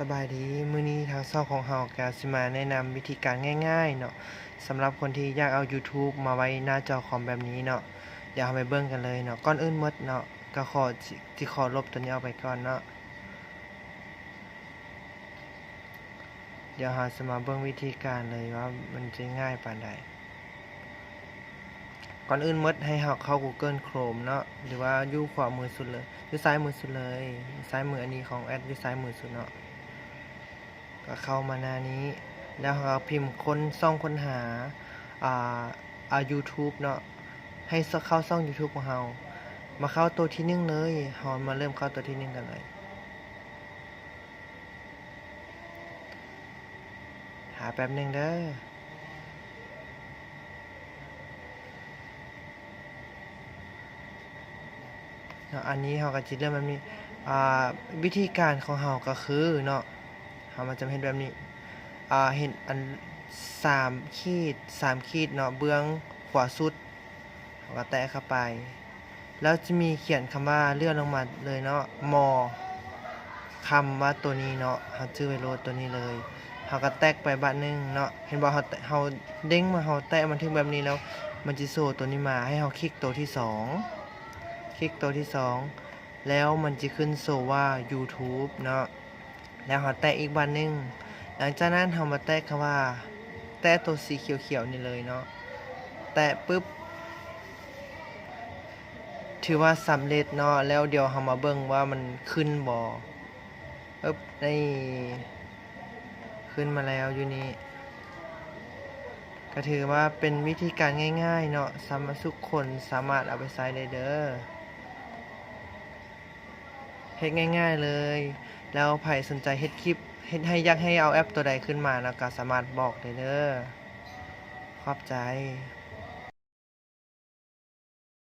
ສະບາຍດີ, ມື້ນີ້ທາງຊ່ອງຂອງເຮົາກໍຊິມາແນະນຳວິທີການງ່າຍໆເນາະ ສຳລັບຄົນທີ່ຢາກເອົາ YouTube ມາໄວ້ໜ້າຈໍຄອມແບບນີ້ເນາະ. ດຽວເຮົາໄປເບິ່ງກັນເລີຍເນາະ. ກ່ອນອື່ນໝົດເນາະ ກໍຂໍ ຊິຂໍລົບຕົວນີ້ອອກໄປກ່ອນເນາະ. ດຽວເຮົາຈະມາເບິ່ງວິທີການເລີຍວ່າມັນຈະງ່າຍປານໃດ. ກ່ອນອື່ນໝົດໃຫ້ເຮົາເຂົ້າ Google Chrome ເນາະ ຫຼືວ່າຢູ່ຂວາມືສຸດເລີຍ ຢູ່ຊ້າຍມືສຸດເລີຍ ຢູ່ຊ້າຍມື ອັນນີ້ຂອງແອັດຢູ່ຊ້າຍມືສຸດເນາະ. ກໍເຂົ້າມາໜ້ານີ້ ແລ້ວເຮົາກໍພິມຄົ້ນ ຊ່ອງຄົ້ນຫາ ອ່າ ອ່າ YouTube ເນາະ ໃຫ້ເຂົ້າຊ່ອງ YouTube ຂອງເຮົາ. ມາເຂົ້າໂຕທີໜຶ່ງເລີຍ ເຮົາມາເລີ່ມເຂົ້າໂຕທີໜຶ່ງກັນເລີຍ. ຖ້າແປັບໜຶ່ງເດີເນາະ. ອັນນີ້ເຮົາກໍຊິເລີ່ມແບບນີ້ ອ່າ ວິທີການຂອງເຮົາກໍຄືເນາະ ເຮົາມາຈະເຮັດແບບນີ້ ອ່າ ເຫັນອັນສາມຂີດ ສາມຂີດເນາະ ເບື້ອງຂວາສຸດ ເຮົາກໍແຕະເຂົ້າໄປ ແລ້ວຈະມີຂຽນຄຳວ່າເລື່ອນລົງມາເລີຍເນາະ ມໍ ຄຳວ່າໂຕນີ້ເນາະ ເຮົາຈື່ໄວ້ໂລດໂຕນີ້ເລີຍ. ເຮົາກໍແຕະໄປບາດໜຶ່ງເນາະ ເຫັນບໍ່ ເຮົາ ເຮົາເດັງມາ ເຮົາແຕະມັນຖືກແບບນີ້ແລ້ວ ມັນຈະໂຊໂຕນີ້ມາ ໃຫ້ເຮົາຄລິກໂຕທີສອງ ຄລິກໂຕທີສອງ ແລ້ວມັນຈະຂຶ້ນໂຊວ່າ YouTube ເນາະ. ແລ້ວເຮົາແຕະອີກບາດໜຶ່ງ ຫຼັງຈາກນັ້ນເຮົາມາແຕະຄຳວ່າ ແຕະໂຕສີຂຽວໆນີ້ເລີຍເນາະ ແຕະປຶບ ຖືວ່າສຳເລັດເນາະ. ແລ້ວດຽວເຮົາມາເບິ່ງວ່າມັນຂຶ້ນບໍ່ ອຶບ ນີ້ ຂຶ້ນມາແລ້ວຢູ່ນີ້ ກໍຖືວ່າເປັນວິທີການງ່າຍໆເນາະ ສາມາດ ທຸກຄົນສາມາດເອົາໄປໃຊ້ໄດ້ເດີ. ເຮັດງ່າຍໆເລີຍ ແລ້ວໃຜສົນໃຈເຮັດຄລິບ ເຮັດໃຫ້ ຢາກໃຫ້ເອົາແອັບໂຕໃດຂຶ້ນມາເນາະ ກໍສາມາດບອກໄດ້ເດີ. ຂອບໃຈ.